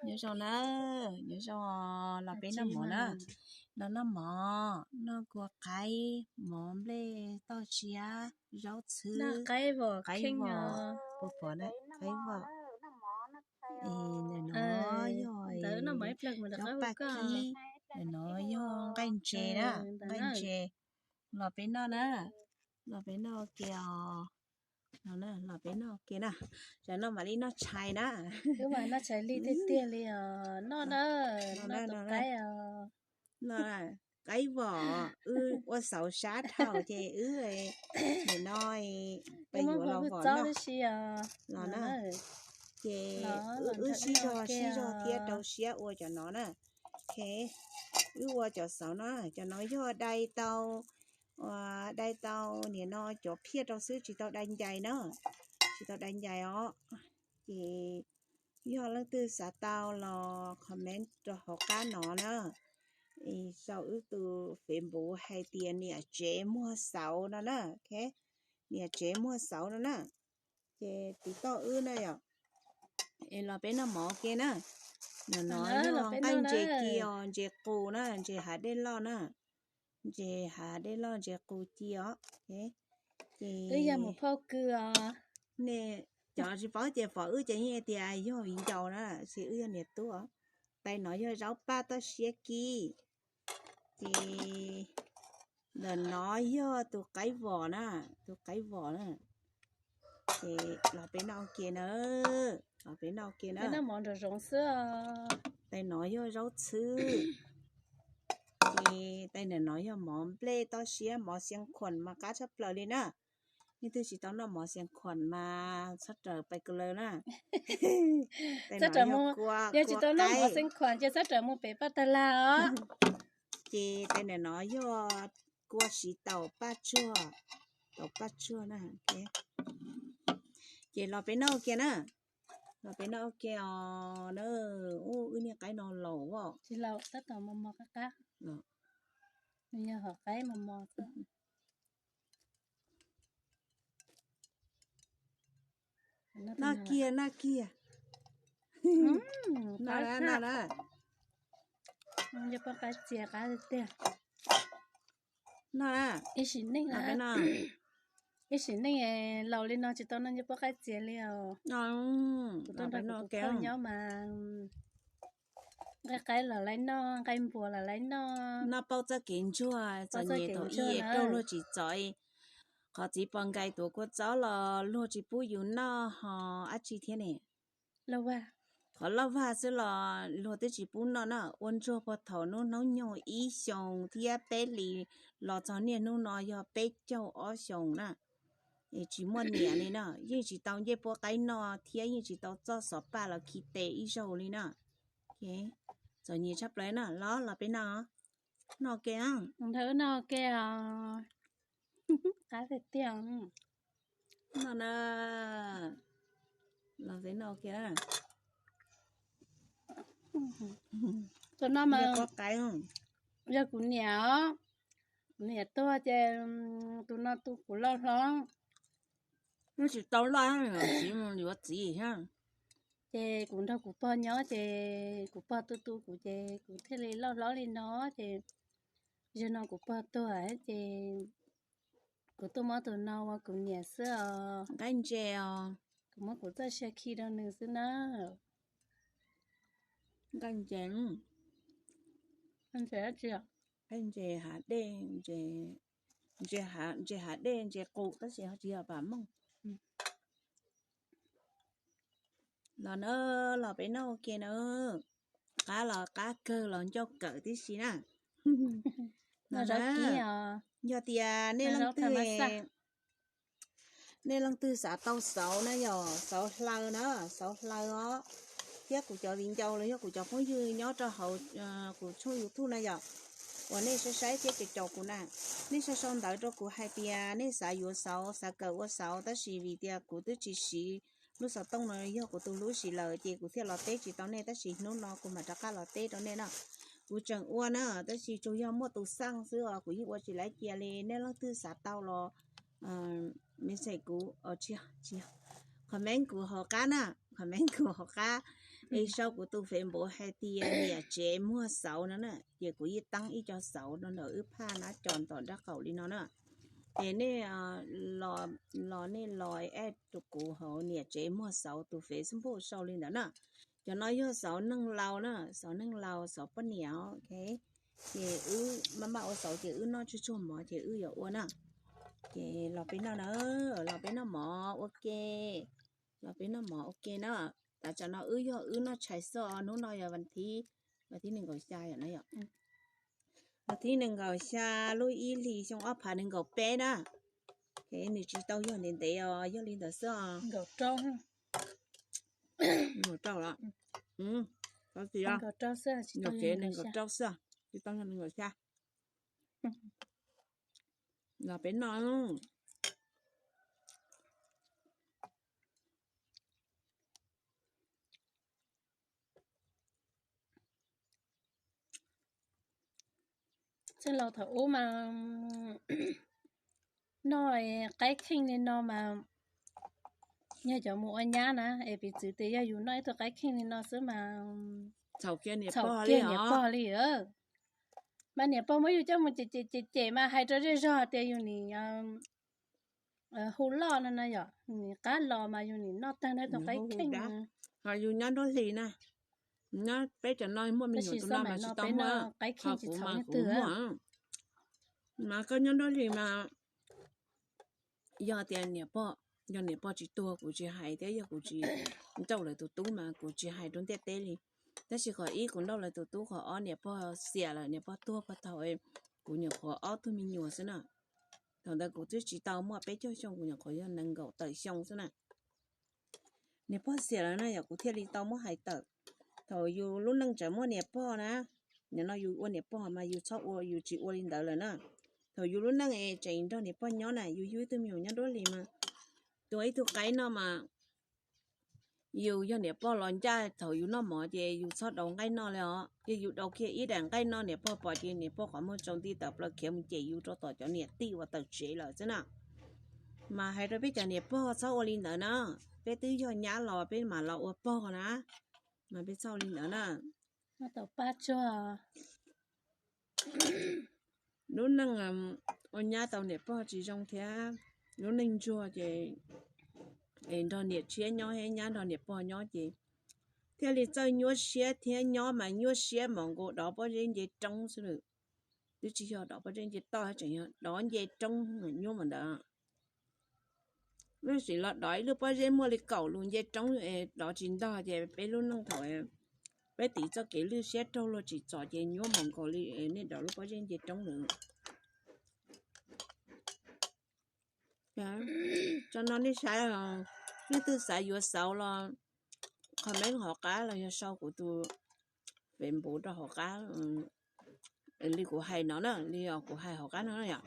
Nyob zoo na, nyob zoo, los peb noj mov na. Los noj mov, noj kua qaib, mov nplej toj siab, zaub txhwb, qaib vos, puas pom na, qaib vos. Ntawm no yog zaub paj kib, ntawm no yog nqaij ntses na, nqaij ntses. Los peb noj na, los peb noj ua ke os. Los peb noj ua ke na, tam no mam li noj tshais na. Wb mas noj tshais lig tiag tiag li os, noj na, noj tus qaib os. Qaib vos, wb ua xauv sab dhau ces wb, nim no peb yuav los vos noj los na. Ces wb sib zog sib zog thiab rau siab ua cov no na. Wb ua cov xauv no, cov no yog dai tau, dai tau nim no cov phiaj rau xwb, tsis tau dai ncais na, tsis tau dai ncais os. Ces yog leej twg xav tau los comment rau hauv qab no na. Sau wb tus Facebook hais tias niam tsev muag xauv no na. Niam tsev muag xauv no na. Ces tiv tauj wb na yom. Es los peb noj mov ua ke na. Nim no yog nqaij ntses ci os, ntses qus na, ntses hav dej loj na. Ntses hav dej loj, ntses qus ci os. Ces wb yog mus phauj kws os. Nej cov tsis paub ces pom wb ces yeej tias yog viv ncaus na, tab sis wb yog niam tub os. Tais no yog zaub paj toj siab kib. Ces ntawm no yog tus qaib vos na, tus qaib vos na. Ces los peb noj ua ke na, los peb noj ua ke na. Tais no yog zaub txhwb. Ces tais ntawm no yog mov nplej toj siab, mov xia khuam mas qab tshaj plaws li na. Leej twg tsis tau noj mov xia khuam mas txhob raws pais kawg lawm na. Yog tsis tau noj mov xia khuam ces txhob raws mus pem paj tag lag os. Ces tais ntawm no yog kua siv taus paj tsuag, taus paj tsuag na. Ces los peb noj ua ke na, los peb noj ua ke os na. Ub, wb niag qaib no laus os. Tsis laus, tab tom mos mos qab qab. Nws yog hom qaib mos mos xwb. Noj kiag, noj kiag. Noj na, noj na. Noj na. Ib sim neej, ib sim neej laus li no tsis tau noj ncej puab qaib txias li os. Kuv tuaj nrog kuv phooj nyob mas nqaij qaib los laib noj, nqaij npuas los laib noj. Noj paub txoj kev ntsuag, txom nyem thaum ub raug luag tsis txov. Qhov txiv pos nkais tuav kua txob los luag tsis pub yus noj ho dab tsi thiab ne. Qhov loj vag xwb los luag twb tsis pub noj na. Ua ntsuag puag thaum hnub hnub nyoog ib xyoos thiab peb hlis los txog niaj hnub no yog peb caug ob xyoos na. Es tsis muaj niam li na, yeej tsis tau ncej puab qaib noj thiab yeej tsis tau txoj xov paj los khi tes ib zaug li na. Txom nyem tshaj plaws na. Los, los peb noj, noj ke, noj ke os. Qab tiag tiag. Noj na, los peb noj ke. Tus no mas yog kuv niam os, kuv niam tuag ces tus no tu kuv loj hlob. Wb tsis tau loj, txiv mus yuav txiv thiab. Ces kuv nrog kuv pog nyob ces kuv pog tu tu kuv ces kuv thiaj li loj hlob li no ces zaum no kuv pog tuag ces kuv tuaj muab tus no ua kuv niam xwb os. Nqaij ntses os. Kuv muab kuv txoj sia khi rau nws xwb na. Nqaij ntses, nqaij ntses hav dej, ntses hav dej, ntses qus tab sis ho tsis yog pam mooj. Los na, los peb noj ua ke na. Qab los qab kawg los ncauj kawm tib si na. Yog tias nej leej twg, nej leej twg xav tau xauv na, yog xauv hlaws na, xauv hlaws os, thiab kuv cov viv ncaus los yog kuv cov phooj ywg nyob rau hauv kuv tshooj YouTube na yom, uas nej saib saib thiab caum caum kuv na, nej sau sau ntawv rau kuv hais tias nej xav yuav xauv, xav kawm ua xauv, tab sis vim tias kuv twb tsis siv lub xov tooj no, yog kuv tus hlub siv lawm ces kuv thiaj los teb tsis tau nej, tab sis hnub no kuv mam rov qab los teb rau nej na. Kuv tseem ua na, tab sis tsuas yog muaj tus xaj xwb os, kuv yeej ua tsis laiv cia li. Nej leej twg xav tau los message kuv, comment kuv hauv qab na, comment kuv hauv qab. Es sau kuv tus Facebook hais tias niam tsev muag xauv no na, ces kuv yeej teeb ib co xauv no ntawm wb phaj nab co tom nraub qaum li no na. Es nej los nej los add rau kuv hauv niam tsev muag xauv tus Facebook sau li ntawd na. Cov no yog xauv neeg laus na, xauv neeg laus, xauv poj niam. Ces wb maj maj ua xauv ces wb noj tsuag tsuag mov ces wb yuav ua na. Ces los peb noj na, los peb noj mov ua ke, los peb noj mov ua ke na. Tam tsam no wb yog wb noj tshais xwb, hnub no yog vas thib, vas thib nees nkaum xya yom na yom. Vas thib nees nkaum xya lub ib hlis xyoo ob phav nees nkaum peb na. Ces nws tsis tau yog ntev ntev os, yog li ntawd xwb os. Nkaum rau los, nkaum rau xwb, tsis tau yog nees nkaum xya. Los peb noj. Txheej laus thaum ub mas noj qaib kheej li no mas, yog cov mus ua nyab na es piv txwv tias yog yus noj ib tug qaib kheej li no xwb mas txhaum kiag niam pog li. Mas niam pog muab yus coj mus cem cem cem mas hais rau zej zog tias yus nim hu loj no na yom, nim qab los mas yus nim noj tag ntawm tus qaib kheej. Ho yus nyob nruab hlis na, nyob peb cov no muaj me nyuam tus no mas tsis tau muaj, qaib kheej tsis txhaum leej twg. Mas koj nyob nruab hlis mas yog tias niam pog, yog niam pog tsis tuag kuv tsis hais thiab, yog kuv tsis nrauj lawv tus tub mas kuv tsis hais rau ntiaj teb li. Tab sis qhov ib kuv nrauj lawv tus tub, qhov ob niam pog xiam lawm, niam pog tuag puag thaum kuv nyuam qhuav ob tug me nyuam xwb na. Thaum ntawd kuv twb tsis tau muaj peb caug xyoo, kuv nyuam qhuav yog nees nkaum tawm xyoo xwb na. Niam pog xiam lawm na yom, kuv thiaj li tau muab hais tawm. Thaum yus lub neej tseem muaj niam pog na, nim no yus ua niam pog mas yus txhob ua, yus tsis ua li ntawd lawm na. Thaum yus lub neej es tseem nrog niam pog nyob na, yus yug ib tug me nyuam nyob nruab hlis mas, tua ib tug qaib noj mas, yus yog niam pog los ncaj thaum yus noj mov ces yus txhob daus nqaij noj li os, yog yus daus kiag ib daim nqaij noj niam pog pom ces niam pog qhov muag tsaus nti tawm plaws khiav mus cem yus rau tom cov niam tij uas tawm tsev lawm xwb na. Mas hais rau peb cov niam pog txhob ua li ntawd na, peb twb yog nyab los peb mam los ua pog na, mas peb txhob ua li ntawd na. Lub neej ua nyab tau niam pog tsis zoo thiab, lub neej ntsuag ces es nrog niam tshiab nyob thiab nyab nrog niam pog nyob ces thiaj li txawj nyuaj siab thiab, nyob mas nyuaj siab mos nkaus dov pob zeb nce roob xwb lawm. Twb tsis yog dov pob zeb nce toj, tseem yog dov nce roob nyuaj mas ntawd. Lub sim los dov ib lub pob zeb muaj li kaum lus nce roob, dov tsis ntog ces peb lub neej thaum peb tiv txoj kev lwj siab raug luag tsim txom ces nyuaj mos nkaus li nej dov lub pob zeb nce roob lawm. Tso no nej saib, leej twg xav yuav xauv los comment hauv qab los yog sau kuv tus Facebook rau hauv qab li kuv hais no na, li kuv hais hauv qab no yom.